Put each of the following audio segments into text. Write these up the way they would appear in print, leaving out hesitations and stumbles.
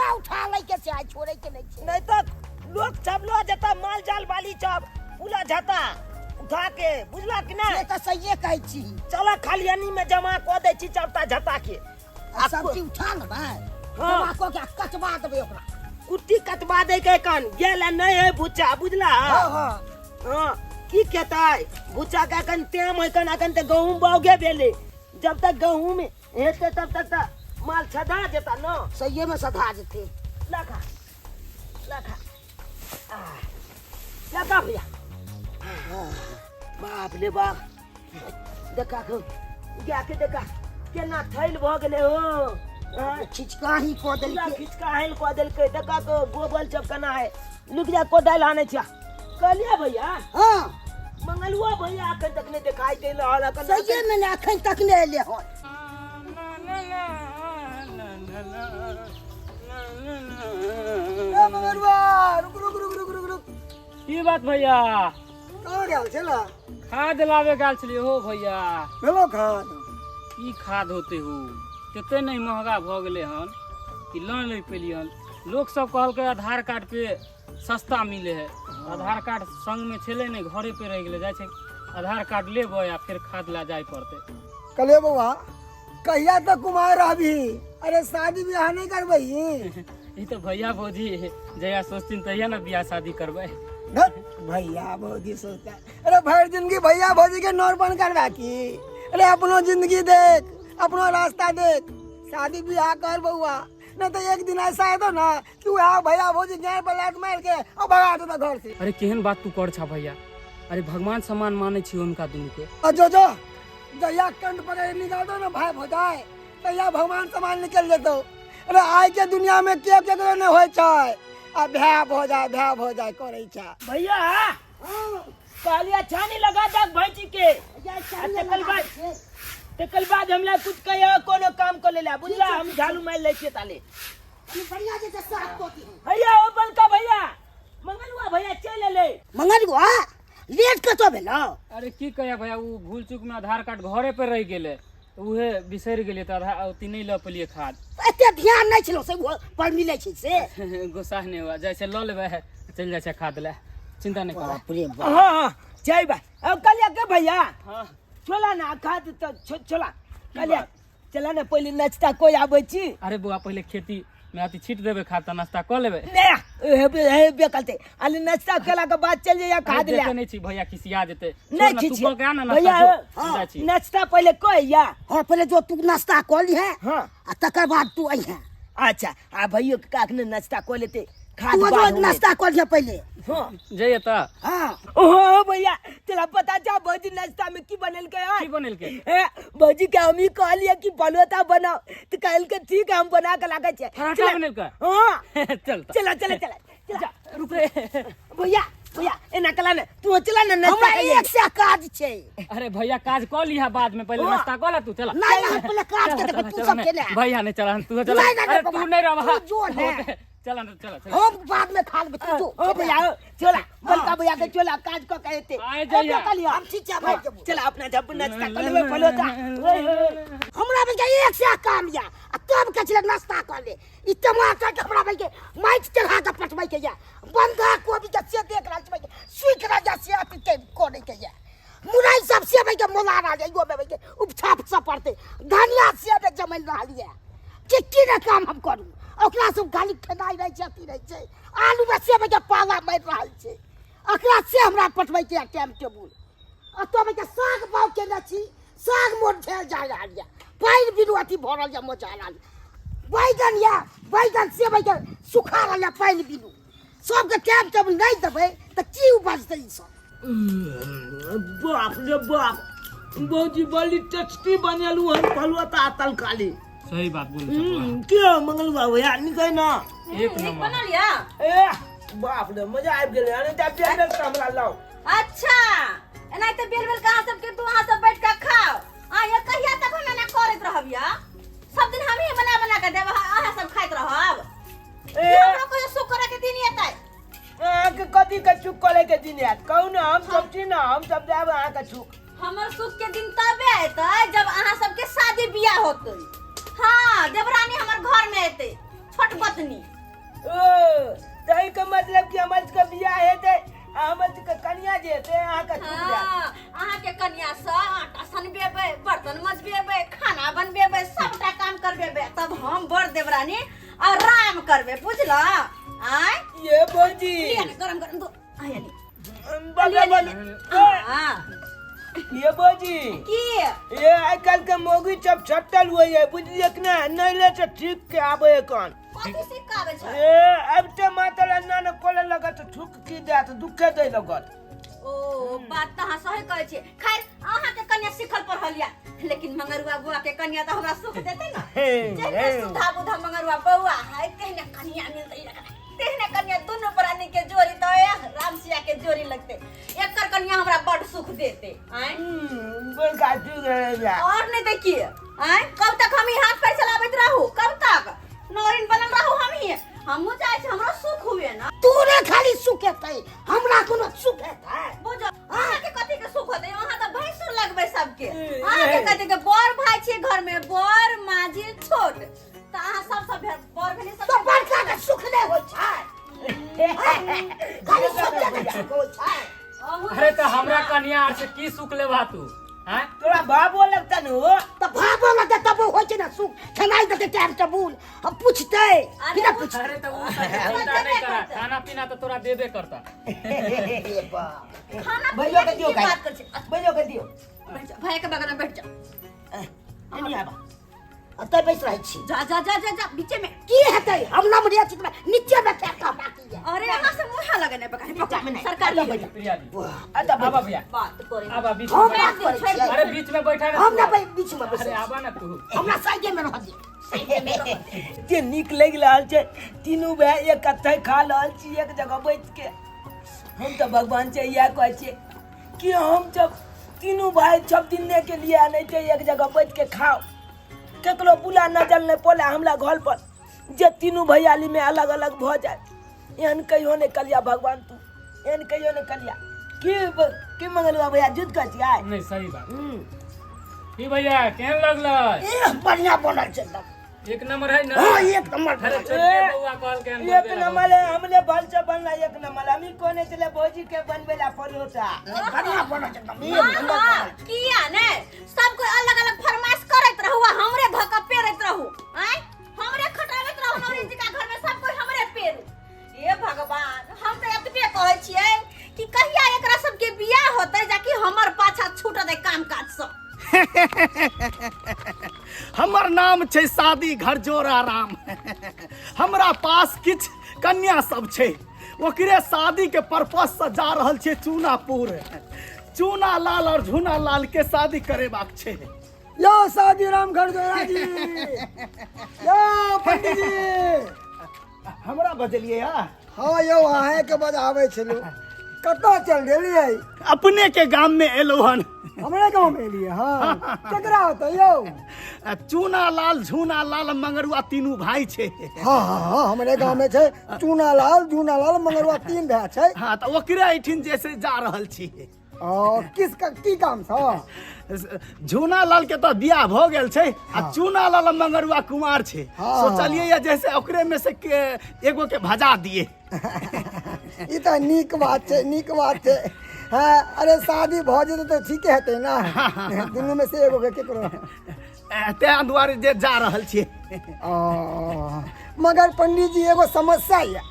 पूरा उठा लै के छै, आइ छोड़ै के नहि छै। नहीं तो लोग सब लो जता, माल जाल वाली सब पूरा जाता उठा के, बुझला कि से नहीं? तऽ सहिए कहै छी। चला, खलियानी में जमा कऽ दै छी सबटा झता के। आ सब चीज उठा लेबै। हाँ। जमा कऽ के आ कटवा देबै ओकरा। कुट्टी कटवा दै के कन गेल आ नहीं है भुच्चा, बुझला? हाँ हाँ। हाँ, की खेतै भुच्चा के? अखन टाइम है कन, अखन तऽ गहूम बाउगे भेलै। जब तक गहूम हेतै तब तक तऽ माल छदा जेता न। सहिए में सधा जेतै। लखा लखा आ, लखा भैया। बाप रे बाप, देखा खो गाय के, देखा केना थैल भऽ गेलै हो। आँय, खिचकाही कऽ पूरा देलकै। खिचकाहिल कऽ देलकै। देखा तो गोबर सब केना है। लुक जा, कोदारि आनै छिया। कहलियै भैया। हाँ। मंगलुआ भैया अखन तक नहि देखाई दे रहल अखन। सहिए में ने अखन तक नहि एलै हन। ए मंगरुआ, रुक रुक रुक रुक रुक रुक। की बात भैया? कहाँ गेल छला? खाद लाबे गेल छलियै हो भैया। भेलो खाद? की खाद होते हो, कते नहीं महंगा भऽ गेलै हन कि लऽ नहि पेलियै हन। लोक सब कहलकै आधार कार्ड पे सस्ता मिले है। आधार कार्ड संग में छलै नहि, घरे पे रहि गेलै। जाइ छै आधार कार्ड लेबै आ फेर खाद लए जाय पड़तै। कहलियै बौआ, कहिया तक कुमार रहबही? अरे शादी बियाह नहीं करबही? ई तऽ भैया भौजी जहिया सोचथिन तहिया ने बियाह शादी करबै। धत, भैया भौजी सोचता। अरे भरि जिंदगी भैया भौजी के नौरपन करबा की? अरे अपनो जिंदगी देख, अपनो रास्ता देख, शादी बियाह कर बौआ। नहीं तो एक दिन ऐसा हेतो ना कि वह भैया भौजी गाय पर लात मार के और भगा देता घर से। अरे केहन बात तू कर छा भैया? अरे भगवान समान मानै छी हुनका दुनू के। आ जो जो जहिया कंठ पकड़ निकाल दो ना भाई भौजाई, तहिया भगवान समान निकल जेतो। अरे आइ के दुनिया में के केकरो नहीं होय छै, आ भाय भौजाई भाय भौजाई करै छै। भैया, कहलियै छानी लगा दे भैंसी के, आ तकर बाद हमरा कुछ कहियो कोनो काम कर लेला, बुझला? हम झाड़ू मारि लै छियै ताले। बढ़िया जे साफ कऽ दिहन। भैया, ओ बलका भैया, मंगलुआ भैया चलि एलै। मंगलुआ, लेट कतऽ भेलौ? अरे की कहिया भैया, ओ भूल चूक में आधार कार्ड घरे पर रहि गेलै, तऽ उहे बिसरि गेलियै, तऽ आधार अथी नहि लऽ पेलियै खाद। एते ध्यान नहि छलौ से ओ पर मिलै छै से। गुस्सा नहि हुआ, जाइ छै लऽ लेबै, चलि जाइ छै खाद लए, चिंता नहि कर। बाप रे बाप। हाँ हाँ, जय बा। अब कहलियै के भैया। हाँ। छोला ना खाद तऽ छोला कहलियै। बात? चला ने, पहिले नाश्ता कोई आबै छी। अरे बौआ, पहिले खेती में अथी छीट देबै खाद, तऽ नाश्ता कऽ लेबै। ने हेबे हेबे करते, अली नाश्ता केला के बाद चल जाइया खाद ले। देखे नहि छी भैया खिसिया जेतै। नहीं छोड़ ना, तू खिसिया। कऽ के आ ना नाश्ता, भैया, जो, हाँ, जाइ छी। नाश्ता पहिले कहिया। हाँ, पहिले जो तू नाश्ता कऽ लिहे। हाँ। आ तकर बाद तू अइहे। अच्छा, आ भैयो के काख ने नाश्ता कऽ लेते खाद तू बाद जो होने। नाश्ता कऽ लिहे पहिले। हाँ। जइए तऽ। हाँ। ओहो भैया, तोरा पता छौ भौजी नाश्ता में की बनेलकै हन? की बनेलकै? ए, भौजी के हम ई कहलियै कि पलोता बनाओ, तऽ कहलकै ठीक है, हम बना के लागे छियै। पराठा चला। बनेलकै? हाँ। चल तऽ। चला चला चला चला। रुक रे। भैया भैया, एना कला ने तू चला ने नाश्ता हमरा करियै। एक से काज छै। अरे भैया, काज कऽ लिहा बाद में, पहिले हाँ। नाश्ता कऽ ले तू, चला। नहीं नहीं, हम पहिले काज के चला, देखो तू चला, सब नहीं, केने आ। भैया नहीं चला, तू चला। नहीं, नहीं, अरे बाबा, तू नहीं रह। तू जो ने। चला ना, चला चला। हम बाद में खा लेबै, तू जो। ओ भैया, ओ, चला बड़का भैया के चला, काज कऽ के एते। आइ जइया। एबे कलिया। हम ठीक छै भाइ जेबो। चला, अपना जब नाश्ता कऽ लेबै पलोता। ओए, ओए। हमरा बलके एक से काम या आ तब के छले नाश्ता कऽ ले। ई टमाटर के हमरा बलके माटि चढ़ा के पटबै के या, बंधा कोबी के से देख रहल छी सुखि रहल या, से अथी के करै के या, मुरई सब से बलके मोला रहल या, इहो में बलके उपछाप सब पड़तै, धनिया से ने जमल रहल या कि की ने काम हम करू। ओकरा सब खाली खेनाइ रहै छै, अथी रहै छै। आलू में से बलके पाला मारि रहल छै, एकरा से हमरा पटबै के या टाइम टेबुल। आ तब के साग बाग केने छी, साग मोर झेल जा रहल या, पानि बिनु अथी भऽ रहल या, मोचा रहल या। बैगन या बैगन से बैगन सुखा रहल या पानि बिनु। सबके टाइम टेबुल नहि देबै तऽ की उपजतै ई सब? बाप रे बाप, भौजी बड़ी टेस्टी बनेलू हम फलुआ तलकाली। सही बात बोल छा बौआ। के मंगलुआ भैया निकै ना। एक नीक नंबर बनल या। ए बाप रे, मजा आबि गेलै। अरे तऽ बेल बेल के हमरा लाउ। अच्छा, एनाहिते बेल बेल के अहाँ सबके तू अहाँ सब बैठ के खाओ। आ ये कहिया तक हम एना करैत रहब या? सब दिन हमही बना बना के देब, अहाँ सब खाइत रहब। ए हमरो कहियो सुख करे के दिन एतै? अहाँके कथी के सुख करे के दिन आयत कहू ने? हम सब छी ने, हम सब जायब अहाँके सुख। हमर सुख के दिन तबे एतै जब अहाँ सबके शादी बियाह होतै। हाँ, देवरानी हमर घर में एतै, छोट बतनी। ओ तही के मतलब कि हमर सबके बियाह हेतै आ हमर सबके कनिया जे हेतै अहाँके छूट जायत। हाँ, अहाँके कनिया से आटा सनबेबै, बर्तन मजबेबै, खाना बनबेबै, सबटा काम करबेबै, तब हम बर देवरानी आराम करबै, बुझला? आय ये भौजी लिअ ने गरम गरम दो आय नी। बगल लिअ, लिअ। हाँ। ये भौजी की ये आइ काल्हि के मौगी सब छट्टल हुए ये बुझलियै कि नहि नहि ले तऽ ठीक के आबै एखन। कथी सिखाबै छै? ए आबिते मातल अन्ना ने कोले लगत थुक की देत दुखे दै लगत। ओ बात तऽ अहाँ सही कहै छियै। खैर अहाँके कन्या सिखल पढ़ल या, लेकिन मंगरुआ बुआ के कन्या तऽ हमरा सुख देतै ने। जेहने सुधा बुधा मंगरुआ बौआ है तेहने कन्या मिलतै एकरा, तेहने कन्या दुनू प्राणी के जोड़ी तऽ एह राम सिया के जोड़ी लगतै। एकर कन्या हमरा बड सुख देतै। आँय बड़का ठीक रहै। और नहीं देखिए आँय कब तक हम ई हाथ पैर चलाबैत रहू, कब तक नौरिन बनल रहू। हम ही हमहूँ चाहै छी हमरो सुख हुए ना। तोरे खाली सुख हेतै, हमरा कोनो सुख हेतै? बुझो अहाँके कथी के सुख होतै? अहाँ तऽ भैंसुर लगबै सबके। अहाँके कथी के बड़ भाई छियै घर में, बड़ माझिल छोट, तऽ अहाँ सब सब बड़ भेलियै सब। तो बड़का के सुख नहि होइ छै, खाली सोचे के सुख होइ छै। अरे तऽ हमरा कन्या आर से की सुख लेबा तू? हैं तोरा बाबो लगता न हो तऽ भाबो लगतै तबो होइ छै ने सुख। खेनाइ देतै टाइम टेबुल, हम पूछतै कि नहि पूछतै? अरे तऽ उ सब चिंता नहि करा, खाना पीना तऽ तोरा देबे करता। खाना भैया के दियो की खाइ। बात करै छी? भैया के दियो। बैठ जाओ, भैया के बगल में बैठ जाओ। एनी आबा। एतऽ बैस रहै छी। जा जा जा जा जा बीचे में। की हेतै? हम नमरिया छी, नीचे में फेंक कऽ बाकी ये। अरे अहाँ से मुँह लगने पकड़ नीचा में नहीं। सरकार अतऽ की बैठ। प्रिया जी अतऽ आबा बैठ। भैया बात करे। आबा बीच हम में बात करै छियै। अरे बीच में बैठा ना हम तू। ना बीच में बैसै अरे छी। आबा ना तू। हमरा साइडे में रह दियौ। एते नीक लागि रहल छै, तीनू भाय एक कत्थे खा रहल छी एक जगह बैठ के। हम तऽ भगवान से इएह कहै छियै कि हम जब तीनू भाय सब दिने के लिए आनै छै एक जगह बैठ के खाओ, केकरो बुला नजर नहि पड़े हमरा घर पर जे तीनू भैयाली में अलग अलग भऽ जाए, एहन कहियो नहि कलिया भगवान, तू एहन कहियो नहि कलिया। की की मंगलुआ भैया जुत कहै छियै? नहीं सही बात। की भैया केहन लगलै? एह बढ़िया बनल छै एकदम। एक नंबर है ना? हाँ एक नंबर अरे बनल छै। छोटके बौआ कहलकै हन एक बनबे ला। नंबर है, हमरे भल से बनला एक नंबर। हमी कोने चले भौजी के बनबे ला परोठा। नहीं, बढ़िया बनल छै एकदम, एक हाँ, नंबर हाँ, बनल छै। किया ने सब कोई अलग अलग फरमाइश करैत रहू आ हमरे धक्का पेरैत रहू। आँय हमरे खटाबैत रहू नौरिन जी का घर में, सब कोई हमरे पेरू। हे भगवान हम तऽ एतबे कहै छियै कि कहिया एकरा सबके बियाह होतै जाकि हमर पाछा छूटतै काम काज सब। हमर नाम छै शादी घर जोड़ा राम। हमरा पास किछु कन्या सब छै, ओकरे शादी के पर्पस से जा रहल छै चूनापुर। चूना लाल और झूना लाल के शादी करेबाक छै। यो शादी राम घर जोड़ा जी, यो पंडित जी। हमरा बजलियै हा? हाँ यौ अहें के बजाबै छलहुँ। कतऽ चल गेलियै? अपने के गाम में एलहुँ हन। हमरे गाँव में एलियै? हाँ केकरा होतै यौ? चूना लाल झूना लाल मंगरुआ तीनू भाई छै। हाँ हाँ हाँ हमरे गाँव में छै चूना लाल झूना लाल मंगरुआ तीन भाई छै। हाँ तऽ ओकरे एहिठिन जे से जा रहल छी। ओ किस की काम छौ? झूना लाल के तऽ बियाह भऽ गेल छै आ चूना लाल मंगरुआ कुमार छै। हाँ। सोचलियै या जैसे ओकरे में से के एगो के भजा दिए। ई तऽ नीक बात छै, नीक बात छै। हाँ अरे शादी भऽ जेतै तऽ ठीके हेतै ना, दुनू में से एगो के केकरो। तें दुआरे जे जा रहल छियै। ओ मगर पंडित जी एगो समस्या यऽ।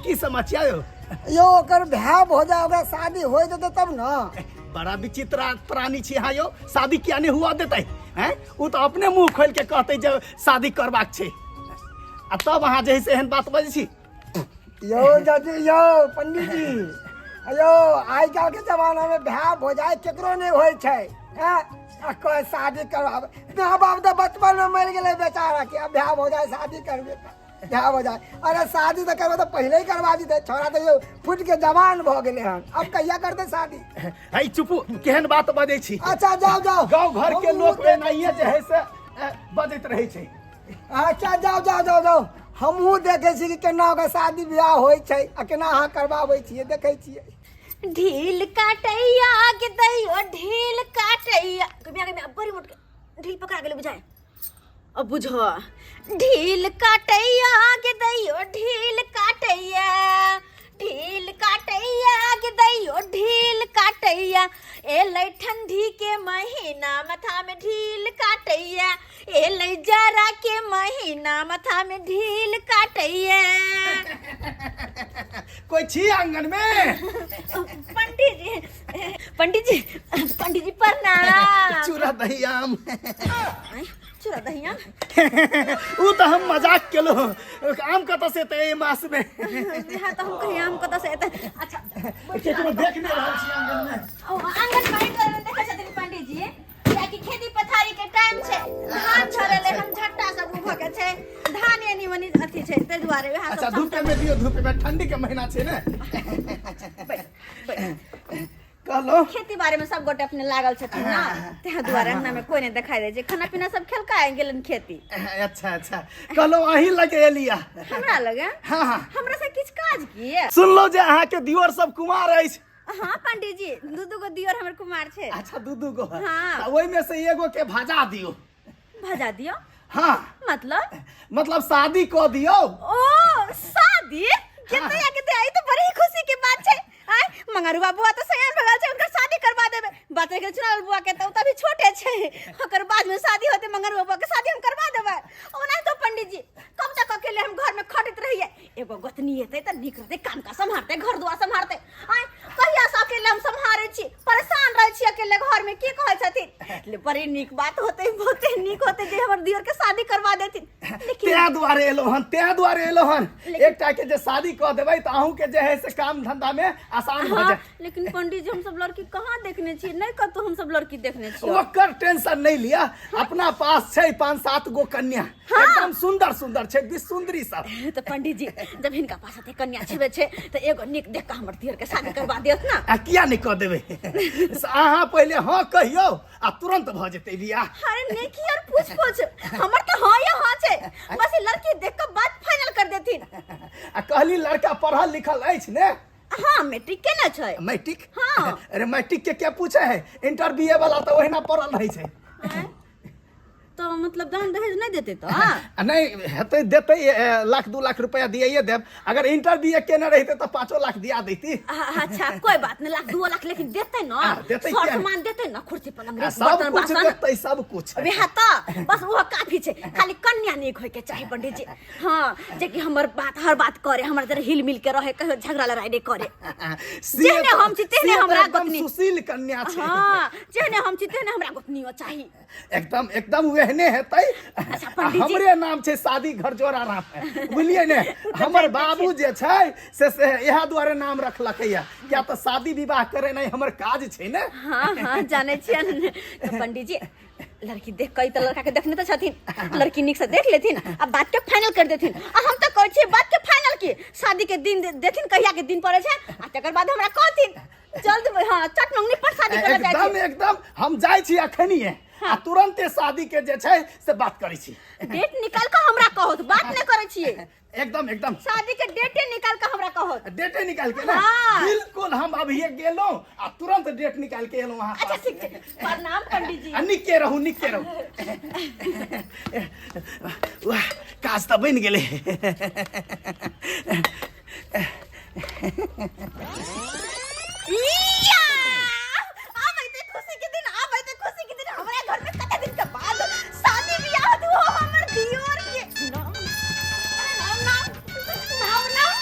की समस्या यौ? यौ ओकर भाय भऽ जाय, ओकरा शादी हो जेतै तब ना। बड़ा विचित्र प्राणी छी अहाँ यौ, शादी किया नहीं हुआ देतै? हैं ओ तऽ अपने मुंह खोल के कहतै जे शादी करबाक छै, आ तब अहाँ जे है से एहन बात बजै छी। यौ जज यौ पंडित जी यौ, आइ काल्हि के जमाना में भाय भौजाइ केकरो नहि होइ छै। हैं आ कोई शादी करवाबै, माय बाप तऽ बचपन में मरि गेलै बेचारा के, आ भाय भौजाइ शादी करबे भाय भौजाइ। अरे शादी तऽ करबै तऽ पहिले ही करवा दितै, छोड़ा तऽ यौ फुटि के जवान भऽ गेलै हन, अब कहिया करतै शादी? है चुपू, केहन बात बजै छी? अच्छा जाओ जाओ। गाँव घर के हमहूँ लोक देखै एनाहिए जे है से बजैत रहै छै। अच्छा जाओ जाओ जाओ जाओ, हमहूँ देखै छी कि केना ओकर शादी बियाह होइ छै आ केना अहाँ करबाबै छियै, देखै छियै। ढील काटैया के दैयो ढील काटैया गमिया गमिया बड़ी मोट के ढील पकड़ा गेलै बुझाय। अब बुझ ढील काटैया के दैयो ढील काटैया, ढील काटैया के दैयो ढील काटैया, एलै ठंडी के महीना माथा में ढील काटैया, एलै जाड़ा के महीना माथा में ढील काटैया। कोई छी आंगन में? पंडित जी, पंडित जी, पंडित जी प्रणाम। चूड़ा दही आम। आँय, चूड़ा दही आम? उ तऽ हम मजाक केलहुँ, आम कतऽ से एतै एहि मास में? हाँ, तऽ हम कहियै आम कतऽ से एतै। अच्छा, केकरो देख नहि रहल छी आंगन में। ओ आंगन में आबि देखै छथिन पंडित जी, कियाकि खेती पथारी के टाइम छै, धान झरेले हम झट्टा सब उभऽ के छै, धान एनी ओनी अथी छै, ताहि दुआरे वएह अच्छा, सब। धूपे में दियौ, धूपे में, ठंडी के महीना छै ने। कहलो खेती बारे में सब गोटे अपने लागल छथिन ना, ताहि दुआरे अंगना में कोई नहीं दिखाई दे छै। खाना पीना सब खेलका आबि गेलन खेती। अच्छा अच्छा, कहलो अहीं लगे एलिया। हमरा लगे? हाँ हाँ। हमरा से किछु काज की? सुनलो जे अहाँ के दियोर सब कुमार अछि। हाँ पंडित जी, दू दू गो दियोर हमर कुमार छै। अच्छा, दू दू गो? हाँ। तऽ ओहिमे से एगो के भजा दियौ। भजा दियौ? हाँ। मतलब? मतलब शादी कऽ दियौ। ओ शादी केते या केते, ई तऽ बड़ी खुशी के बात छै। आय मंगरुआ बुआ तऽ सयान भऽ गेल छै, हुनकर शादी करवा देबै। बात रहि गेल चुनाव बुआ के, तऽ ओ तऽ अभी छोटे छै, ओकर बाद में शादी होते, मंगरुआ बुआ के शादी हम करवा देबै। ओना तो पंडित जी कब तक अकेले हम घर में खटैत रहिए, एगो गोतनी एतै तऽ नीक रहतै, काम का सम्हारतै, घर दुआर सम्हारतै। आय कहिया से अकेले हम सम्हारै छी, परेशान रहै छी अकेले घर में। की कहै छथिन ले, बड़ी नीक बात होतै, बहुते नीक होतै जे हमर दियोर के शादी करवा देथिन। लेकिन तें दुआरे एलो हन, तें दुआरे एलो हन। एकटा के जे शादी कऽ देबै तऽ अहूँ के जे है से काम धंधा में आसान भऽ हाँ, जायत। लेकिन पंडित जी, हम सब लड़की कहाँ देखने छी? नहीं कतौ हम सब लड़की देखने छी। ओकर टेंशन नहीं लिया, अपना पास छै 5-7 गो कन्या। हाँ। एकदम सुंदर सुंदर छै, विश्व सुंदरी सब। तऽ पंडित जी, जब हिनका पास एते कन्या छेबे छै तऽ एगो नीक देख कऽ हमर दियर के शादी करवा दियौत ना। आ किया नहीं कऽ देबै? से अहाँ पहिले हाँ कहियौ आ तुरंत भऽ जेतै बियाह। अरे नेकी और पूछ पूछ, हमर तऽ हाँ या हाँ छै, बस ई लड़की देख कऽ बात फाइनल कर देथिन। आ कहली लड़का पढ़ल लिखल अछि ने? हाँ, मैट्रिक केने छै। मैट्रिक? हाँ। अरे मैट्रिक के क्या पूछे है, इंटर बी ए वाला तऽ ओहिना पढ़ल रहै छै। आँय? तो मतलब दान दहेज नहीं देते तो? आ नहीं हेतै, देतै, लाख 2 लाख रुपया दियाइए देब। अगर इंटर बी ए केने रहितै तऽ 5 लाख दिया दैती। अच्छा कोई बात नहीं, लाख 2 लाख लेकिन देते ना? हाँ, देतै सर किया नहि? सामान देते ना, कुर्सी पलंग, आ, सब बर्तन कुछ बासन? देतै, सब कुछ। वएह तऽ बस वो काफी छै, खाली कन्या नीक होय के चाही पंडित जी। हाँ, जे कि हमर बात हर बात करे, हमर जरा हिल मिल के रहे, कहियो झगड़ा लड़ाई नहीं करे। से जेहने हम छी तेहने से तऽ हमरा एकदम गोतनी। सुशील कन्या छै। हाँ, जेहने हम छी तेहने हमरा गोतनियो चाही। एकदम एकदम ओहने हेतै। अच्छा, आ पंडित जी। हमरे नाम छै शादी घर जोड़ा राम, बुझलियै ने? हमर बाबू जे छै से इएह दुआरे नाम रखलकै या, किया तऽ शादी विवाह करेनाइ हमर काज छै ने। हाँ हाँ, जानै छियै। तऽ पंडित जी, लड़की देख कऽ, ई तऽ लड़का के देखने तऽ छथिन, लड़की नीक से देख लेथिन आ बात के फाइनल कर देथिन। आ हम तऽ कहै छियै बात के फाइनल की शादी के दिन देथिन, कहिया के दिन पड़ै छै, आ तकर बाद हमरा कहथिन जल्द। हाँ, चट मंगनी पर शादी करऽ जाइ एकदम छी। एकदम, हम जाइ छी अखनिये आ तुरंते शादी के जे छै से बात करै छी। डेट निकाल कऽ हमरा कहत, बात नहि करै छियै। एकदम एकदम। शादी के डेटे निकाल कऽ हमरा कहत। डेटे निकाल के ने? हाँ। बिल्कुल, हम अभिये गेलहुँ आ तुरंत डेट निकाल के एलहुँ अहाँ अच्छा पास। ठीक छै, प्रणाम पंडित जी। आ निके रहू, निके रहू। वाह, काज तऽ बनि गेलै। इया! आब एते खुशी के दिन, आब एते खुशी के दिन, हमरा घर में कते दिन के बाद शादी बियाह होत, वो हमर दियोर के। नाम नाम नाम नाम नाम,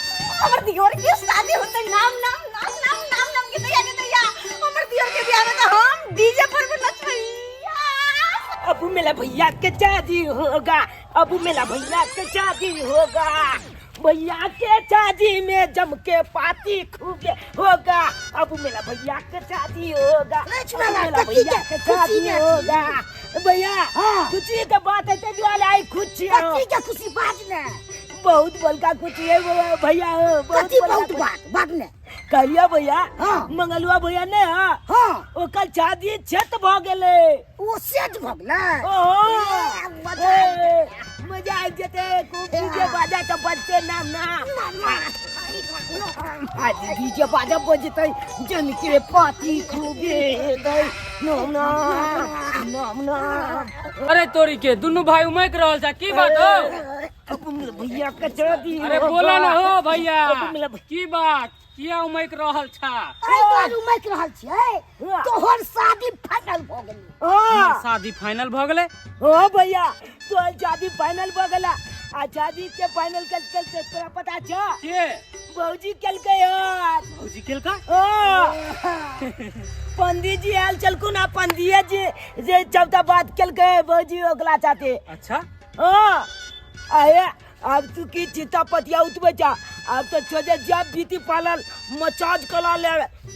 हमर दियोर के शादी होते, नाम नाम नाम नाम नाम नाम के दैया के दैया, हमर दियोर के बियाह में तो हम डीजे पर भी नचबै। अब मेरा भैया के शादी होगा, अब मेरा भैया के शादी होगा, भैया के शादी में जम के पार्टी खूब होगा, अब मेरा भैया के शादी होगा, नाच अब वाला, मेरा कथी भैया के के शादी खुशी में होगा। भैया, हाँ। खुशी के बात है ते दुआरे आई खुशी हो। कथी के खुशी बाज ने? बहुत बड़का खुशी है भैया हो, बहुत कथी? बड़का बहुत खुशी। बात बात ने। कहलियो भैया, हाँ। मंगलुआ भैया ने, हाँ, हाँ, ओकर शादी छत भ गेलै। ओ सेट भऽ गेलै? ओहो। ए, मजा आबि ए, मजा आबि जेतै, खूब डीजे बाजा तऽ बजते नाम नाम। गेलै। डीजे बाजा बजतै जन के पाती खूबे दै नाम नाम नाम नाम। अरे तोरी के दुनू भाई उमक रहल छा, की बात हो? अब भैया कचरा दी। अरे बोला ना हो भैया, अब मिला की बात, किया उमक रहल छा? अरे तोहर उमक रहल छियै, तोहर शादी फाइनल भऽ गेलै। हाँ। शादी फाइनल भऽ गेलै? हो भैया, तोहर शादी फाइनल भऽ गेला। आ शादी के फाइनल कल कल से तोरा पता छ? के? भौजी केलकै हन। भौजी केलका? हाँ। पंडित जी आयल छलखुन आ पंडित जी जे चौथा बात केलकै भौजी ओकरा साथे। अच्छा। हाँ। अरे अब तू की चिंता पतिया उठबै छा, अब तो छोड़े जब बीती पार्लर मसाज करा ले,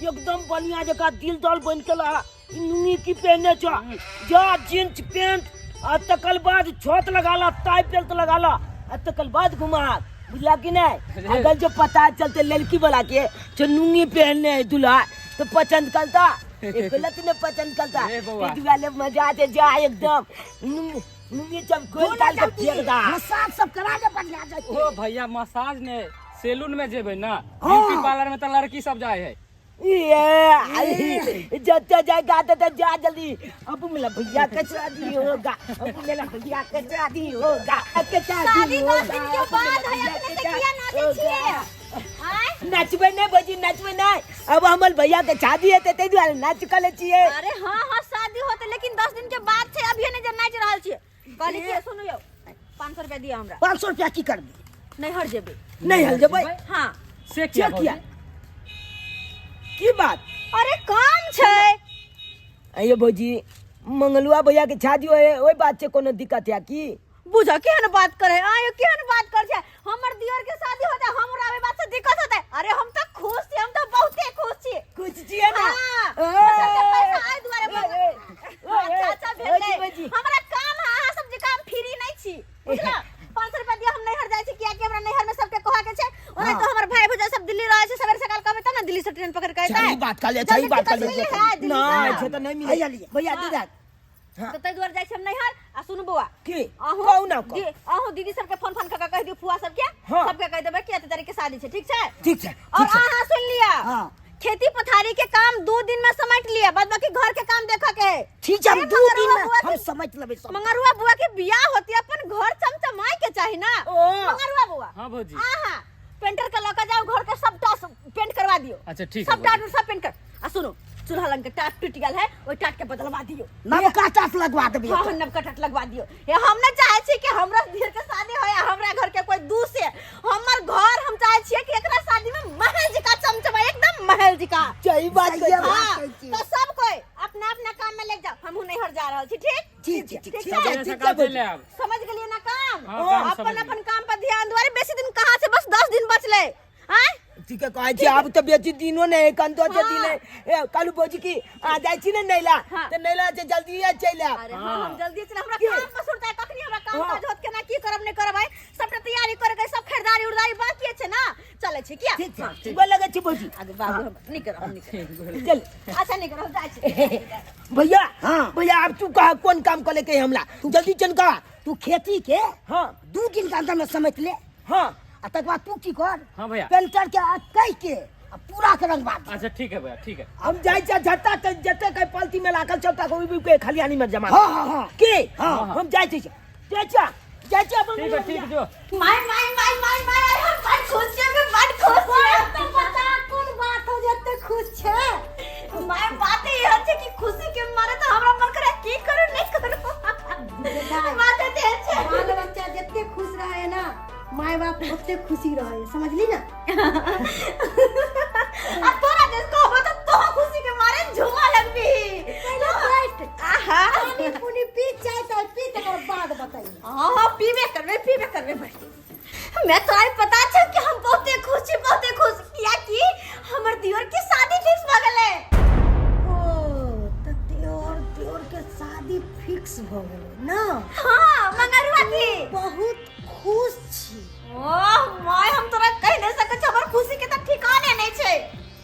एकदम बढ़िया जगह दिल दल बन के ला, लुंगी की पहने छा, जा जींस पैंट आ तकर बाद छत लगा ला, टाई बेल्ट लगा ला आ तकर बाद घुमा, बुझला कि नहीं? अगर जो पता चलते लड़की वाला के जो लुंगी पहनने है दूल्हा तो पसंद करता, एक गलत ने पसंद करता। अरे बउआ। ए दुआले मजा आते जा एकदम लुंगी लुंगी जब खोल डाल के फेंक दा। मसाज सब करा के बढ़िया जाए। ओ भैया मसाज ने सैलून में जेबै ना, ब्यूटी पार्लर में तो लड़की सब जाए है। ये जते जाएगा तो जा जल्दी। अब मेरा भैया के शादी होगा, अब मेरा भैया के शादी होगा, के शादी 10 दिन के बाद है, अपने से किया नाचे छिए? आय? नाचबे नहीं भौजी, नाचबे नहीं, अब हमर भैया के शादी है ते दुआरे नाच कले छिए। अरे हाँ हाँ शादी होते लेकिन 10 दिन के बाद छे, अभी नहीं जे नाच रहल छिए। कहली कि सुनु यौ, 500 रुपया दिया हमरा। 500 रुपया की करबी? नैहर जेबे। नैहर जेबै? हाँ। से किया से किया? भौजी? की बात? अरे काम छै। अये भौजी, मंगलुआ भैया के शादी होए ओइ बात से कोनो दिक्कत है की? बुझ केहन बात करे, आयो केहन बात कर छै, हमर दियर के शादी होते हमरा ओइ बात से दिक्कत होते। अरे हम त खुश छी, हम त बहुते खुश छी। खुश छियै ना? हाँ। ए, मतलब पैसा आइ दुआरे ए, बस। ए, अच्छा, अच्छा, ए, भेलै। भौजी, भौजी। हमरा काम है, अहाँ सब जे काम फ्री नहीं छी, बुझला? 500 रुपया दिया, हम नैहर जाइ छी, कियाकि हमरा नैहर में सबके कहऽ के छै। ओना तो हमर भाई भौजाई सब दिल्ली रहै छै, सवेरे सकाल कहबै तब ना दिल्ली से ट्रेन पकड़ के एतै। सही बात कहलियै, सही जल्दी बात टिकट कहलियै। मिलै है दिल्ली नहि, से। से तऽ नहि मिलै। हैया लिअ। भैया, दे दे। हाँ। तो ताहि दुआरे जाइ छी हम नैहर। आ सुनू बौआ। की? अहूँ कहू ना, कहू। अहूँ दीदी सबके फोन फोन कऽ के कहि दियौ, फुआ सबके। हाँ। सबके कहि देबै कि एते तारीख के शादी छै, ठीक छै? ठीक छै, और ठीक छै। अहाँ सुनि लिअ। हाँ। खेती पथारी के काम 2 दिन में समेट लिअ, बाद बाकी घर के काम देखऽ के है। ठीक छै, हम ए, 2 मंगरुआ दिन में बुआ हम के समेट लेबै सब। मंगरुआ बुआ के बियाह होती, अपन घर चमचमाए के चाही ना। ओ। मंगरुआ बुआ। हाँ भौजी। आहा, पेंटर के लऽ के जाओ, घर के सबटा पेंट करवा दियौ। अच्छा, ठीक है, सबटा भौजी। सब पेंट कर। आ सुनो, चूल्हा लंग के टाट टूट गेल है, ओहि टाट के बदलवा दियौ। नवका टाट लगवा देबै। हाँ, नवका टाट लगवा दियौ। ये हम नहीं चाहे छी कि हमरा दियर के शादी होय, हमरा घर के कोई दूसे। हमर घर हम चाहे छियै कि एकरा शादी में महल जका चमचमा, एकदम महल जका। सही बात सही कहै छी। बात हाँ, कहै छी। तो सब कोई अपना अपना काम में लग जाओ, हमहूँ नैहर जा रहल छी, ठीक? ठीक छै, ठीक ठीक छै। छै? सवेरे सकाल चलि आयब। समझ गेलियै ना काम? हाँ, काम अपन समझ गेलियै। अपन काम पर ध्यान दुआरे बेसी दिन कहाँ छै, बस 10 दिन बचलै। आँय? ठीक है, कहै छी, आब तऽ बेसी दिनो नहि, एखन तो दिन है। ए, कालू भौजी की आ जाइ छी ने नैला, हाँ। तऽ नैला से जल्दी चलि आयब। अरे हाँ, हम जल्दी चलि, हमरा की? काम पर सुरता है, कखनी हमरा काम हाँ। काज होत, केना की करब नहि करब, आइ सबटा तैयारी करे के, सब खरीदारी उरदारी बाकी छै ना, चलै छी किया? ठीक छै, हाँ। गोर लगै छी भौजी। अरे बाबू, हम नहि करब, हम नहि करब। चल। अच्छा, नहि करब, जाइ छी। भैया, हाँ। भैया, आब तू कह कोन काम करे के हमरा, जल्दी चल कह। तू खेती के हाँ। 2 दिन के अंदर में समेट ले। हाँ। आ तकर बाद तू की कर? हाँ भैया। पेंटर के कह के आ पूरा के रंगवा दे। अच्छा ठीक है भैया, ठीक है। हम जाइ छी झट्टा के जते के पलती में लागल छौ तक ओइ के खलिहानी में जमा। हाँ, हाँ, हाँ। की? हाँ। हम जाइ छी। जाइ छी, जाइ छी अपन। ठीक है, ठीक जो। My, my, my, my, my, हम बड़ खुश छी, हम बड़ खुश छी। तो बता कोन बात हो जते खुश छे? My, बात ई छै कि खुशी के मारे तो हमरा मन करे की करू नहीं करू। बात ते छै। बाल बच्चा जते खुश रहे ना, my बाप ओते खुशी रहे, समझली ना? आ तोरा जे कहबो त तो खुशी के मारे झूमा लगबी। पहिले बैठ। आहा। पानी पुनी पी, चाय ताय पी, तकर बाद बताइए। हाँ, हाँ, पीबे करबे, पीबे करबे भाई। मैं तोरा पता छै कि हम बहुते खुश छी, बहुते खुश, किया कि हमर दियोर के शादी फिक्स भ गेलै। ओ, त दियोर, दियोर के शादी फिक्स भ गेलै ना? हाँ, मंगरुआ के। बहुत खुश छी। ओह my, हम तोरा कहि नहि सकै छी, हमर खुशी के त ठिकाने नहि छै।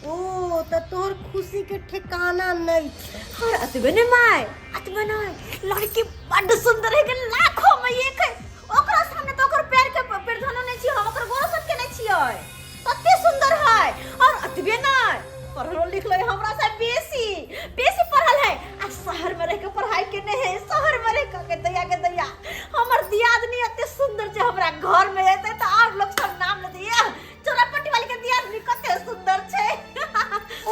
ओ, त तोहर खुशी के ठिकाना नहि छै। और अतबे नहि my, अतबे नहि, लड़की बड्ड सुंदर है, लाखों में एक है। ओकरा सामने त ओकर पैर के पैर धनो नहि छियै, हम ओकर गोरो सब के नहि छियै, कते सुंदर पढ़लो लिखलो है हमरा से बेसी बेसी पढ़ल है आ शहर में रह के पढ़ाई केने है शहर में रह के दैया के दैया हमर दियादनी एते सुंदर छै हमरा घर में एते तऽ और लोग सब नाम लेते ये चोरापट्टी वाली के दियादनी कते सुंदर छै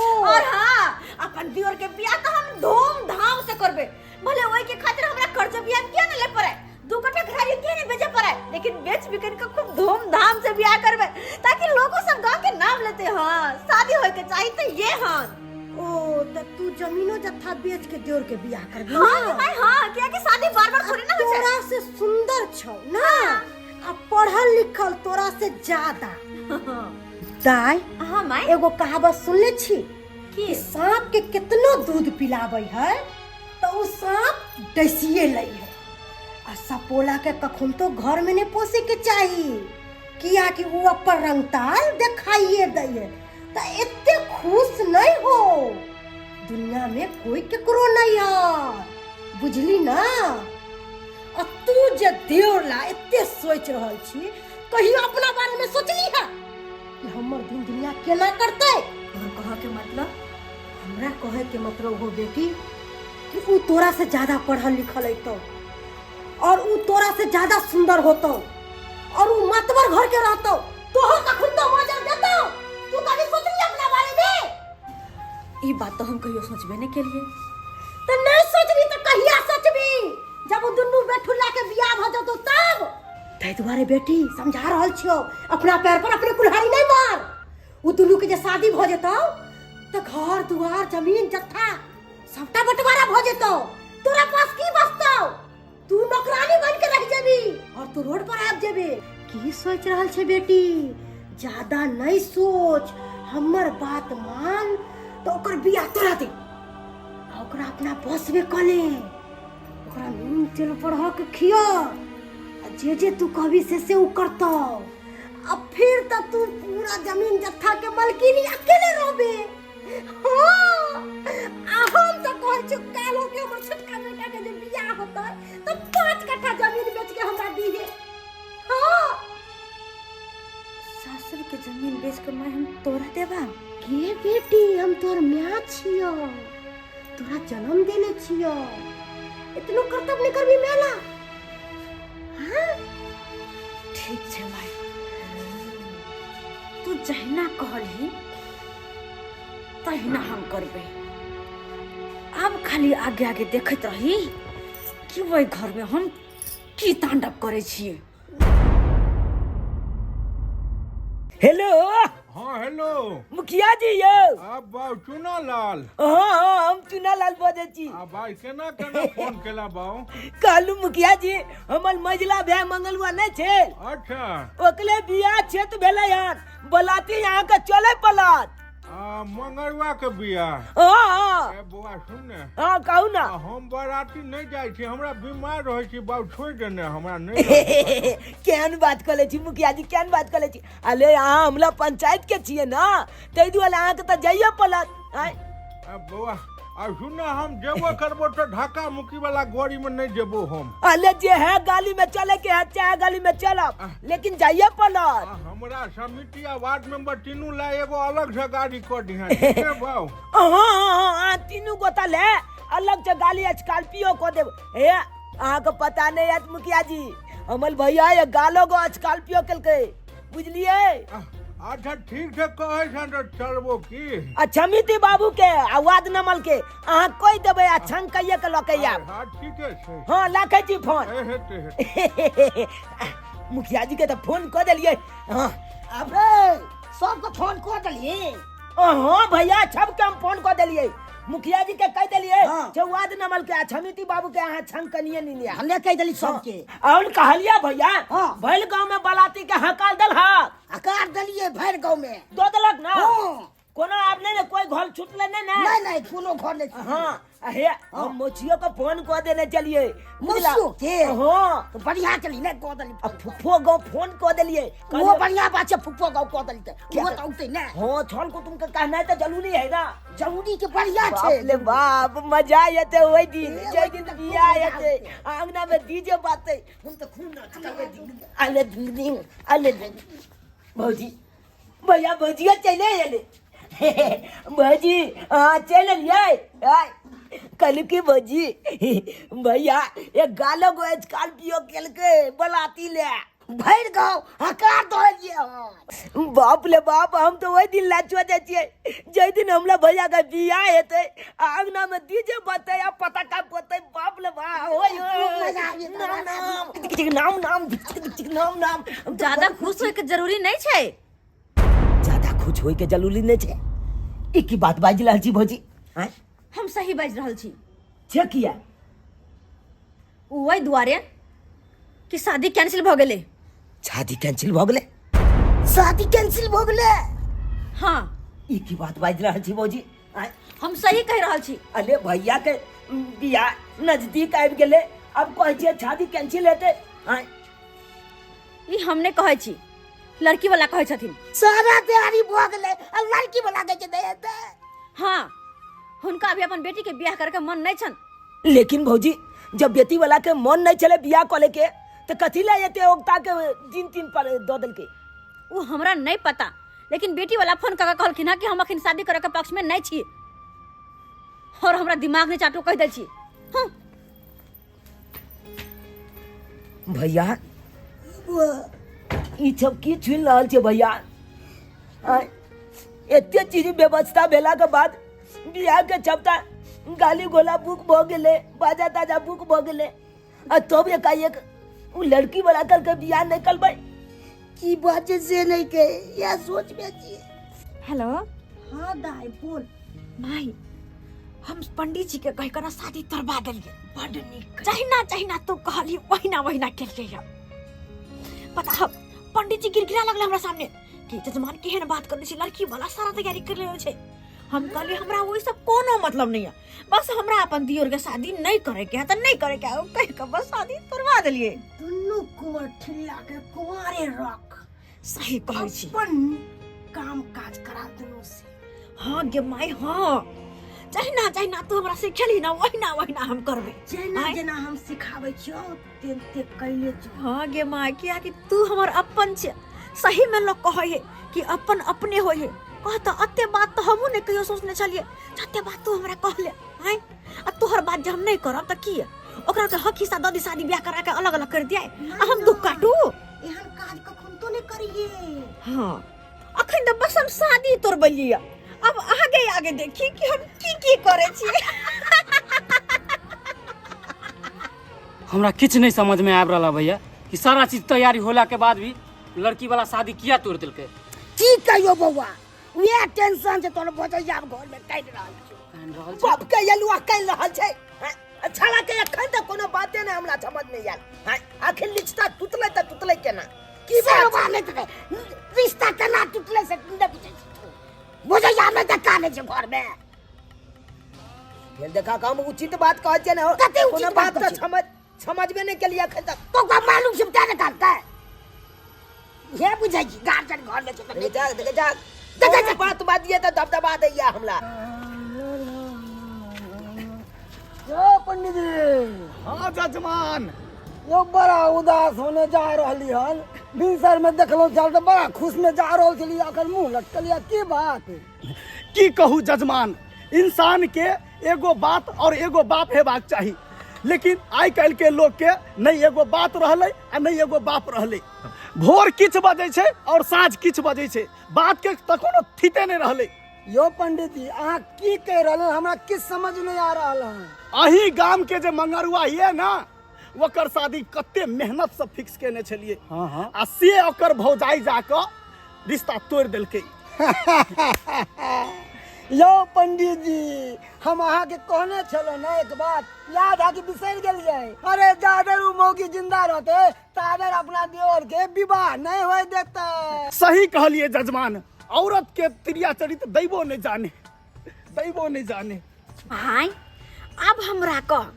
और हाँ अपन दियोर के बियाह तऽ हम धूमधाम से करबे भले ओहि के खातिर हमरा कर्ज बियाह किया ने ले पड़े दू कट्ठा घरारी किया ने बेचे पड़े लेकिन बेच बिकन के खूब धूमधाम से बियाह करबे ताकि लोगो सब गांव के नाम लेते हाँ शादी होए के चाहिए तो ये हाँ ओ त तू जमीनो जत्था बेच के देवर के बियाह करबी हाँ ना भाई हाँ किया कि शादी बार बार थोड़ी ना होय छै तोरा से सुंदर छौ ना आ पढ़ल लिखल तोरा से ज्यादा दाई हाँ माई एगो कहावत सुनले छी की कि सांप के कितनो दूध पिलाबै है तो उ सांप डसिए लै है आ सपोला के कखन तो घर में नहीं पोसे के चाही किया कि उ अपन रंगताल देखाइए दै है तो एते खुश नहीं हो दुनिया में कोई केकरो नहीं है बुझली ना आ तू जे देवर ला एते सोच रहल छी कहियो अपना बारे में सोचली है कि हमर दिन दुनिया केना करतै तोहर कह के मतलब हमरा कहे के मतलब हो बेटी कि उ तोरा से ज्यादा पढ़ल लिखल अयतौ और उ तोरा से ज्यादा सुंदर होतौ और उ मतबर घर के रहतौ तोहर कखन तो मजर देतौ तू कभी सोचली अपना बारे में ई बात तो हम कहियो सोचबे नहीं केलिए तो नहीं सोचबी तो कहिया सोचबी जब उ दुनू बेठुल्ला के बियाह भ जतौ तब ताहि दुआरे बेटी समझा रहल छियौ अपना पैर पर अपने कुल्हाड़ी नहीं मार उ दुनू के जे शादी भ जेतौ तऽ घर दुआर जमीन जत्था सबटा बंटवारा भ जेतौ तोरा पास की बचतौ तू नौकरानी बन के रह जेबी और तू रोड पर आबि जेबी की सोच रहल छै बेटी ज्यादा नहीं सोच हमर बात मान तो ओकर बियाह तोरा दे आ ओकरा अपना बस में कऽ ले ओकरा नून तेल बढ़ा के खिया आ जे जे तू कहबी से से उ करतौ आ फिर तऽ तू पूरा जमीन जत्था के मालकिनी अकेले रहबे हाँ आ हम तऽ कहै छियौ काल्हि के हमर छोटका बेटा के जे बियाह होतै तऽ 5 कट्ठा जमीन बेच के हमरा दिहे हाँ सासुर के जमीन बेच के माय हम तोरा देबा के बेटी हम तोर माय छियौ तोरा जन्म देने छियौ इतनो कर्तव्य नहीं करबी मेला हाँ ठीक छै माय तू जहिना कहलही तहिना हम करबै आब खाली आगे आगे देखैत रही कि ओहि घरमे हम की तांडव करै छियै हेलो हाँ हेलो मुखिया जी यौ आप बाबू चुना लाल हाँ हाँ हम चुना लाल बजै छी आ भाई केना केना फोन केला बाबू कहलू मुखिया जी हमर मझिला भाय मंगलुआ नहि छै अच्छा ओकरे बियाह छेत भेलै हन बलाती अहाँके चले पड़त आ मंगरुआ के बियाह हाँ हाँ ए बौआ सुन ने हाँ कहू ना आ, हम बराती नहीं जाइ छी हमरा बीमार रहै छी बाबू छोड़ि देने हमरा नहीं रहै। केहन बात कऽ लै छी मुखिया जी केहन बात कऽ लै छी अले अहाँ हमला पंचायत के छियै ना ताहि दुआरे अहाँके तऽ जाइए पड़त आँय आ बौआ आ सुन ने हम जेबो करबो तऽ धक्का मुक्की वाला गाड़ी में नहीं जेबो हम अले जे है गाली में चले के है चाहे गाली में चलब लेकिन जाइए पड़त आ हमरा समिति आ वार्ड मेंबर तीनू ला एगो अलग से गाड़ी कऽ दिहे ठीक है बाबू हाँ हाँ हाँ तीनू गोता ले अलग से गाली स्कॉर्पियो कऽ देब हे अहाँके पता नहीं है मुखिया जी हमर भैया ये गालो गो स्कॉर्पियो केलकै बुझलियै अच्छा ठीक छै कहै छह तऽ चलबो की आ क्षमिति बाबू के आ वार्ड नंबर के अहाँ कहि देबै आ छंग कहिए के लऽ के आयब हाँ ठीके छै हाँ राखै छी फोन ए, हेतै हेतै मुखिया जी के तऽ फोन कऽ देलियै हाँ अबे सबके फोन कऽ देलियै हाँ भैया सबके हम फोन कऽ देलियै मुखिया जी के कहि देलियै हाँ। जे वार्ड नंबर के आ क्षमिति बाबू के अहाँ छंग कनिए नहीं लिया हमे कहि देली सबके और कहलियै भैया हाँ। भैल गांव में बलाती के हकाल दल हक हकार देलियै भरि गाँव में दो देलक ना हाँ। कोनो आब नहीं ने कोई घर छुटले नहीं ना नहीं नहीं कोनो घर नहीं छुटलै। हाँ हे हम मौसियो के फोन कऽ देने चलिए बुझला? मौसियो के? हाँ तो बढ़िया चली ने कऽ देली आ फुफो गाँव फोन कऽ देलिए वो बढ़िया बात छै फुफो गाँव कऽ देली तऽ वो तऽ औतै ने हाँ छल कुटुम के कहनाइ तऽ जरूरी है ना जरूरी के बढ़िया बाप छै ले बाप मजा एते ओहि दिन ए, जै ओहि दिन दिन तऽ खूब बियाह मजा हेतै आंगना में डीजे बाजतै हम तऽ खूब नाचबै अले डिंग डिंग अले डिंग भौजी भैया भौजिया चले एले भौजी अहाँ चलि एलियै आय कहलू की भौजी भैया एक गालो गो स्कॉर्पियो केलकै बलाती ले भरि गाँव हकार दऽ एलियै हन बाप ले बाप हम तऽ ओहि दिन लाचो जाइ छियै जाहि दिन हमरा भैया के बियाह हेतै आ अंगना में डीजे बजतै आ पटाखा फोड़तै बाप ले बाप ओय खूब मजा आबि जेतै, नाम नाम नाम नाम नाम नाम ज्यादा खुश होय के जरूरी नहीं छै ज्यादा खुश होय के जरूरी नहीं छै ई की बात बाजि रहल छी भौजी आँय हम सही बाजि रहल छी छै किया ओहि दुआरे कि शादी कैंसिल भऽ गेलै शादी कैंसिल भऽ गेलै शादी कैंसिल भऽ गेलै हाँ ई की बात बाजि रहल छी भौजी आँय हम सही कहि रहल छी अरे भैया के बियाह नजदीक आबि गेलै अब कहै छियै शादी कैंसिल हेतै आँय ई हम नहि कहै छी लड़की वाला कहै छथिन सारा तैयारी भऽ गेलै आ लड़की वाला कहै छै नहि हेतै हाँ हुनका अभी अपन बेटी के बियाह करके मन नहीं छन लेकिन भौजी जब बेटी वाला के मन नहीं छले बियाह करे के तो कथी ला एते ओकता के दिन तीन पर दऽ देलकै वो हमरा नहीं पता लेकिन बेटी वाला फोन कऽ के कहलखिन हँ कि हम अखन शादी करे के पक्ष में नहीं छी और हमरा दिमाग नहीं चाटू कहि दै छी हँ भैया ई सब की छुनि रहल छै भैया आँय, एते चीज व्यवस्था भेला के बाद बियाह के छपता गाली गोला बुक भऽ गेलै बाजा ताजा बुक भऽ गेलै आ तब एकाएक उ लड़की वाला करके बियाह नहि करबै की बात छै से नहि कहे इएह सोच में छियै हेलो हाँ दाई बोल माई हम पंडित जी के कह के ना शादी तोड़वा देलिए बड नीक जहिना जहिना तू कहली वहिना वहिना केलिए यऽ पता हौ पंडित जी गिड़गिड़ा लगले हमरा सामने कि जजमान केहन बात कर छै लड़की वाला सारा तैयारी कर लेने छै हम कहलिए हमरा ओहि से कोनो मतलब नहीं है बस हमरा अपन दियोर के शादी नहीं करे के है त नहीं करे के है कह के बस शादी तोड़वा देलिए दुनू कुंवर ठिल्ला के कुंवारे रख सही कहै छी अपन काम काज करा दुनू से हाँ गे माई हाँ जहिना जहिना तू हमरा सिखेलही ना वहिना वहिना हम करबै जेना आँय? जेना हम सिखाबै छियौ तेनते कैले जो हाँ गे माई कियाकि तू हमर अपन छे सही में लोग कहै है कि अपन अपने होइ है कह तऽ अते बात तऽ हमहूँ नहि कहियो सोचने छलियै जते बात तू हमरा कहले आँय आ तोहर बात जे हम नहि करब तऽ की ओकरा के हक हिस्सा दऽ दी शादी ब्याह करा के अलग अलग कर दिया आ हम दुख काटू एहन काज कखन तो नहि करिए हाँ अखन तऽ बस हम शादी तोड़बलियै अब आगे आगे देखी कि हम की की करै छियै हमरा किछु नहि समझमे आबि रहल है भैया कि सारा चीज तैयारी होला के बाद भी लड़की वाला शादी किया तोड़ देलकै की कहियो बौआ उएह टेंशन छै तोर भजैया घर में काटि रहल छौ कानि रहल छै। बाप के यलुआ कहि रहल छै हैं? छाला के एखन तक कोनो बाते नहि हमरा समझ नहि आयल हैं? आखिर लिखता टूटलै तऽ टूटलै केना की बात नहि टूटलै रिश्ता केना टूटलै से नहि बुझै छी बुझैया नहि तऽ कानै छै घर में फेर देखा हम उचित बात कहै छियै ने कते उचित कोनो बात बात तऽ कहै छियै? समझ समझबे नहि केलियै एखन तक तो ओकरा मालूम छै तें ने कहलकै हे बुझै छी गार्जियन घर में छै तऽ देखे जा देखे जा देखे कोनो बात बाजिए तऽ दबदबा दैया हमरा यो पंडित जी हाँ जजमान यो बड़ा उदास होने जा रहली हन भिनसर में देखलहुँ छल तऽ बड़ा खुश में जा रहल छली अखन मुँह लटकल यऽ की बात की कहू जजमान इंसान के एगो बात और एगो बाप हेबाक चाही लेकिन आइ काल्हि के लोग के नहि एगो बात रहलै आ नहि एगो बाप रहलै भोर किछु बजै छै और साँझ किछु बजै छै बात के तऽ कोनो थिते नहि रहलै यो पंडित जी अहाँ की कहि रहल हन हमरा किछु समझ नहीं आ रहल हन अही गाम के जे मंगरुआ ये ना ओकर शादी कते मेहनत से फिक्स केने छलियै हाँ हाँ आ से ओकर भौजाई जाकऽ रिश्ता तोड़ि देलकै यौ पंडित जी हम अहाँके कहने छलहुँ ने एक बात याद है कि बिसरि गेलियै अरे जादर उ मौगी जिंदा रहते तादर अपना देवर के विवाह नहीं होए देते सही कहलिए जजमान औरत के त्रिया चरित्र दैबो नहीं जाने दैबो नहीं जाने भाई अब हमरा कह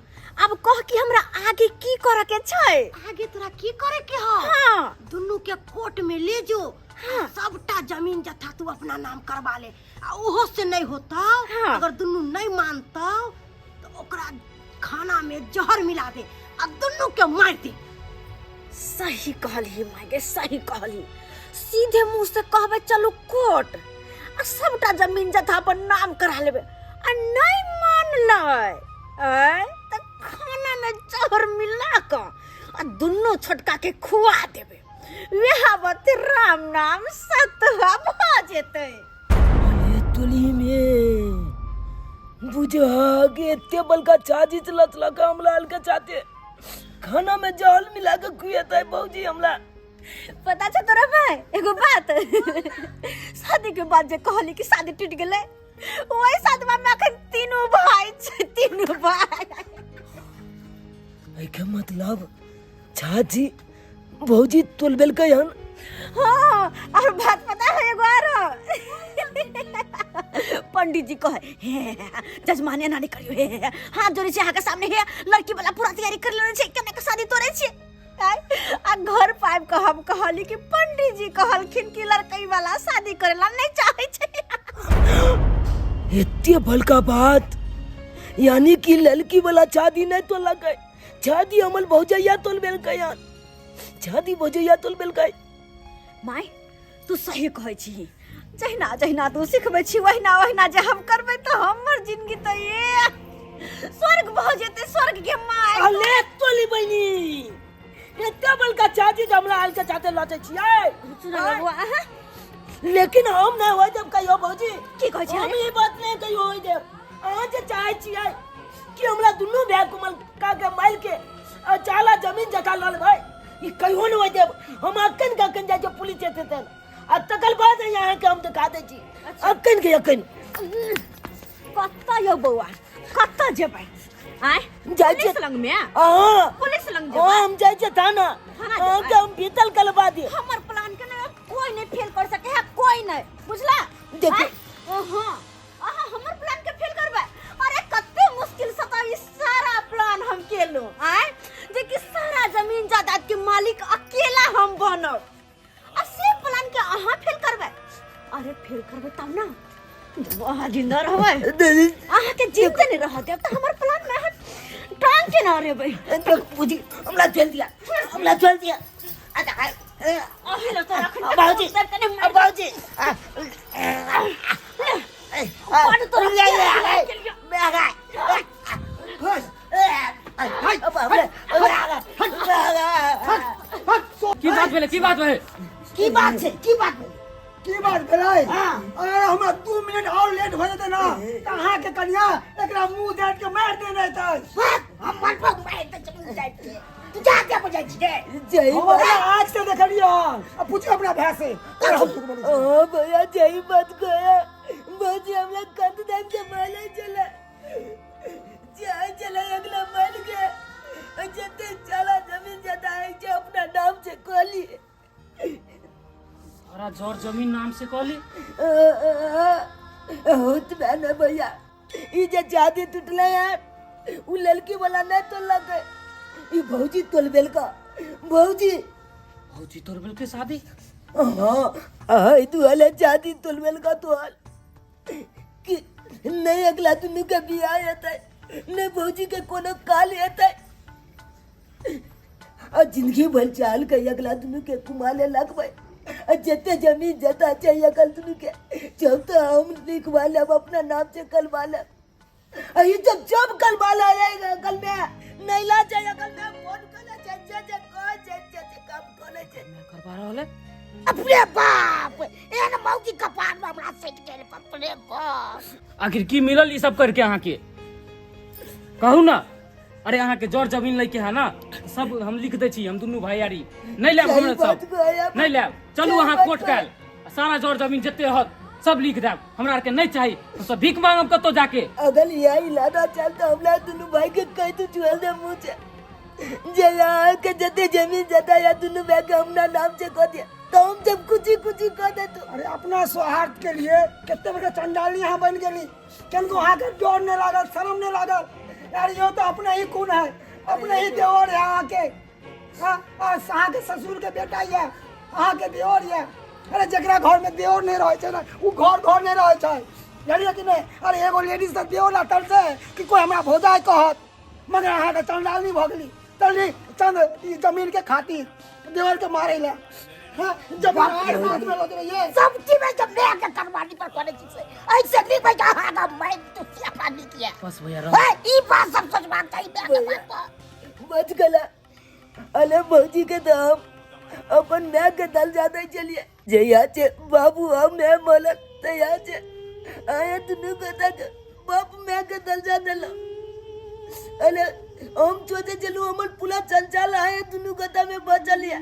अब कह कि हमरा आगे की करे के छै आगे तोरा की करे के हो हाँ दुनू के कोर्ट में ले जो हाँ। सबटा जमीन जथा तू अपना नाम करवा ले आ ओहो से नहीं होता हाँ। अगर दुनू नहीं मानता तो ओकरा खाना में जहर मिला दे आ दुनू के मार दे सही कहली माय गे सही कहली सीधे मुंह से कहबे चलू कोर्ट आ सबटा जमीन जथा अपन नाम करा लेबै आ नहि मानलै आँय तऽ खानामे जहर मिला कऽ आ दुनू छोटका के खुआ देबै वएह बात राम नाम सतुआ भऽ जेतै। अरे तुली में बुझा के एते बलका चाची लचलक हमरा हल्का चाहते खाना में जल मिला के खुएते भौजी हमरा। पता छौ तोरा भाई एगो बात, शादी के बाद जे कहली कि शादी टूट गेलै, वही साथवा में अखन तीनू भाई छै, तीनू भाई। एके मतलब चाची भौजी तोलबेलकै हन? हाँ, और बात पता है एगो आरो, पंडित जी कहे हे जजमान एना नहीं करियो, हे हे, हाथ जोड़े छै अहाँके सामने, हे लड़की वाला पूरा तैयारी कर लेने छै, केना के शादी तोड़े छै। आ घर पाबि कऽ हम कहली कि पंडित जी कहलखिन कि लड़की वाला शादी करे ला नहीं चाहे छै। एते बड़का बात, यानी कि लड़की वाला शादी नहीं तोलकै, शादी अमल भौजैया तोलबेलकै हन, शादी भौजैया तोलबेलकै। माय तू सही कहै छी, जहिना जहिना तू सिखबै छी वहिना वहिना जे हम करबै तऽ हमर जिंदगी तऽ ये स्वर्ग भऽ जेतै, स्वर्ग के my. अले तोली बहिनी, एते बड़का चाची जे हमरा आयल के चाचे लचै छियै। सुना बौआ, अहाँ लेकिन हम नहीं होय देब कहियो भौजी। की कहै छियै? हम ई बात नहीं कहियो होय देब। अहाँ जे चाहै छियै कि हमरा दुनू भाय कुमल का के मारि के आ चाला जमीन जथा लऽ लेबै, ई कहियो नहीं होय देब। हम अखन के अखन जाइ छियै पुलिस स्टेशन, आ तकर बाद अहाँके हम देखा दै छी। अखन के अखन। कतऽ यौ बौआ, कतऽ जेबै? आँय? जाइ छियै पुलिस लग में? हाँ। पुलिस लग जेबै? हाँ, हम जाइ छियै थाना। थाना जेबै? अहाँके हम भीतर करबा दिअ। हमर प्लान के ना कोई नहीं फेल कर सके है, कोई नहीं, बुझला? देखियौ। आँय? हाँ, अहाँ हमर प्लान के फेल करबै? अरे कते मुश्किल से तऽ ई सारा प्लान हम केलहुँ, आँय, जे कि सारा जमीन जायदाद के मालिक अकेला हम बनब, आ से प्लान के अहाँ फेल करबै? अरे फेल करबै तब ना अहाँ जिंदा रहबै। अहाँ के जिंदे नहीं रह देब तऽ हमर प्लान में अहाँ टांग के ना रहबै। बुझी हमरा चल दिया, हमरा चल दिया। अहे लो तोरा अखन बाबूजी, कने मारि बाबूजी। बड तोरा की बात भेलै, की बात भेलै, की बात छै, की बात भेलै? की बात भेलै? अगर हमरा 2 मिनट और लेट भऽ जेतै ना तऽ अहाँके कनिया एकरा मुंह दाँत के मारि देने रहतै। हम मन पर मारि दै छै मुंह दाँत के। तू जा के बजै छी रे? जय हम अपना आँख से देखलियै हन, आ पूछियौ अपना भाय से। हम झूठ बोलै छी? ओ भैया जय बात कहे, भौजी हमरा कंध दाबि के मारै छलै, चाहे चले अगला मर के जते चला जमीन जता है छै अपना नाम से कहली। सारा जर जमीन नाम से कहली? होत बे ना भैया, ई जे शादी टूटले है उ लड़की वाला नहीं तोलक, ई भौजी तोलबेल का। भौजी भौजी तोड़बेल के शादी? हाँ, हाँ, ई दुआले शादी तोलबेल का तोहर कि नहीं अगला दुनू के बियाह हेतै, नहीं भौजी के कोनो काल हेतै, आ जिंदगी भर चाल के अगला दुनू के कुमाले लगबै, आ जते जमीन जता छै अगल दुनू के जब तो हम लिखवा लेब अपना नाम से करवा लेब। आ ई जब जब करवा ले रहेगा अगल में नहीं ला जाए अगल में फोन करे छै जे जे कहै छै जे जे काम करे छै। करवा रहल है? अपने बाप एहन मौगी कपार में हमरा सटि गेल। अपने बाप आखिर की मिलल ई सब करके अहाँके? कहू ना। अरे अहाँके जर जमीन लैके है ना, सब हम लिख दै छी, हम दुनू भाईयारी नहीं लेब, सही हमरा बात सब कहै नहीं लेब। चलू सही अहाँ बात कोर्ट कहै। काल्हि सारा जर जमीन जते रहत सब लिख देब, हमरा आरके नहीं चाही, हम सब भीख मांगब कतौ जाके। अगर यही लाना चलता हमरा दुनू भाई के कह तू चुहल दे मुँह से जे यहाँ के जते जमीन जता या दुनू भाई के हमरा नाम से कह दिया तो हम जब कुछ कुछ कह दे तो। अरे अपना सौहार्द के लिए कते बड़का चंडाली यहाँ बन गेली, किनको अहाँके डर नहीं लागल, शर्म नहीं लागल? यार यो तो अपना ही खून है, अपने ही देवर है अहाँके। हाँ, अहाँके ससुर के बेटा ये, अहाँके देवर ये। अरे जकरा घर में देवर नहीं रहे छै ना, उ घर घर नहीं रहे छै, जानलियै कि नहीं? अरे एगो लेडीज तऽ देवर ला तरसै कि कोई हमरा भौजाइ कहत, मगर अहाँके चंडालनी भऽ गेली, चलली चंद ई जमीन के खातिर देवर के मारै ला। हाँ, जब आर साथ में लऽ जेबै ये सब चीज में जब मैं के करवानी पर करे छी से ऐसे नहीं भाई अहाँ का मैं तो सियापा नहीं किया बस भैया रह है ई बात सब सोचबाक चाही मैं के बात पर। बच गला अले भौजी के तो हम अपन माय के दल जाते चलिए जहिया छे बाबू हम मैं मलक तहिया छे आया दुनू गोटा के बाप माय के दल जा देलो। अले हम सोचे चलू हमर पूरा चंचल आए दुनू गोटा में बचल या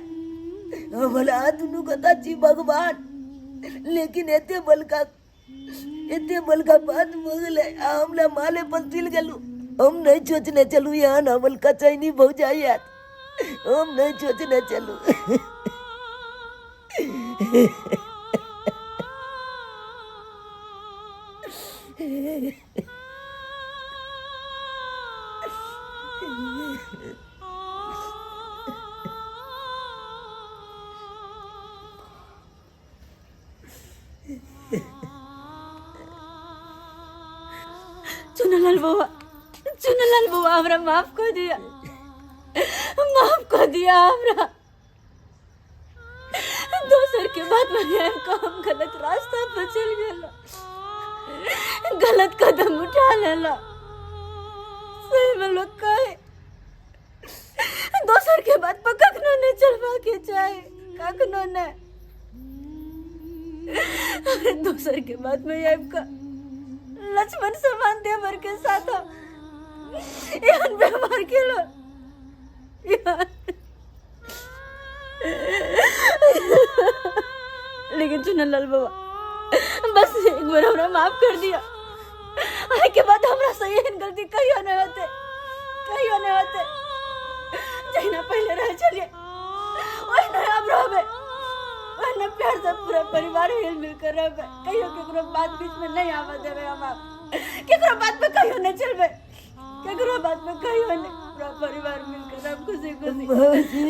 हमर आ दुनू गोटा छी भगवान, लेकिन एते बलका बात भऽ गेलै आ हमरा माले पर चलि गेलू। हम नहीं सोचने चलू यहाँ हमर कचैनी भौजाई आयत, हम नहीं सोचने चलू। चुनलाल बउआ, चुनलाल बउआ हमरा माफ कर दिया, माफ कर दिया हमरा। दोसर के बात में आबि कऽ हम गलत रास्ता पर चलि गेलहुँ, गलत कदम उठा लेलहुँ। सही में लोग कहे दोसर के बात पर कखनो नहीं चलबाके चाही, कखनो नहीं। दोसर के बात में आबि कऽ लक्ष्मण समान देवर के साथ हम एहन व्यवहार केलहुँ। लेकिन चुनलाल बाबा बस एक बार हमरा माफ कर दिया, आइ के बाद हमरा से एहन गलती कहियो नहीं होते, कहियो नहीं होते। जहिना पहले रह चलिए ओहिना आब रहबै, ओहिना प्यार से पूरा परिवार हिल मिल कर रहबै। कहियो केकरो बात बीच में नहीं आबऽ देबै हम, आब केकरो बात पे कहियो नहीं चलबै, केकरो बात पे कहियो नहीं। पूरा परिवार मिलकर सब खुशी खुशी। भौजी,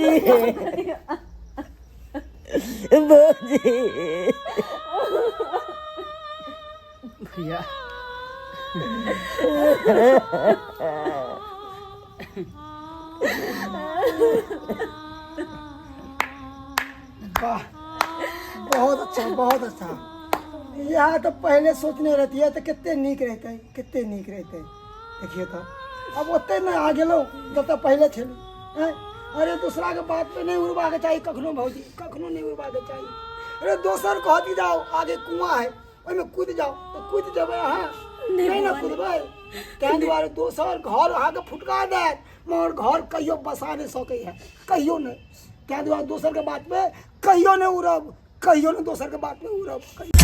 भौजी भैया वाह, बहुत अच्छा, बहुत अच्छा। यहाँ तो पहले सोचने रहती है तो कितने नीक रहते, कितने नीक रहते। देखिए तो अब ओते नहीं आ गेलो जब तक पहले छलू। हैं? अरे दूसरा के बात पे नहीं उड़वा के चाहिए कखनो भौजी, कखनो नहीं उड़वा के चाहिए। अरे दोसर कहती जाओ आगे कुआं है ओहिमे कूद जाओ तो कूद जेबै अहाँ, नहीं ना कूदबै। ताहि दुआरे दोसर घर अहाँके फुटका देत मगर घर कहियो बसा नहीं सकै है, कहियो नहीं। ताहि दुआरे दोसर के बात पे कहियो नहीं उड़ब, कहियो नहीं दोसर के बात पे उड़ब, कहियो।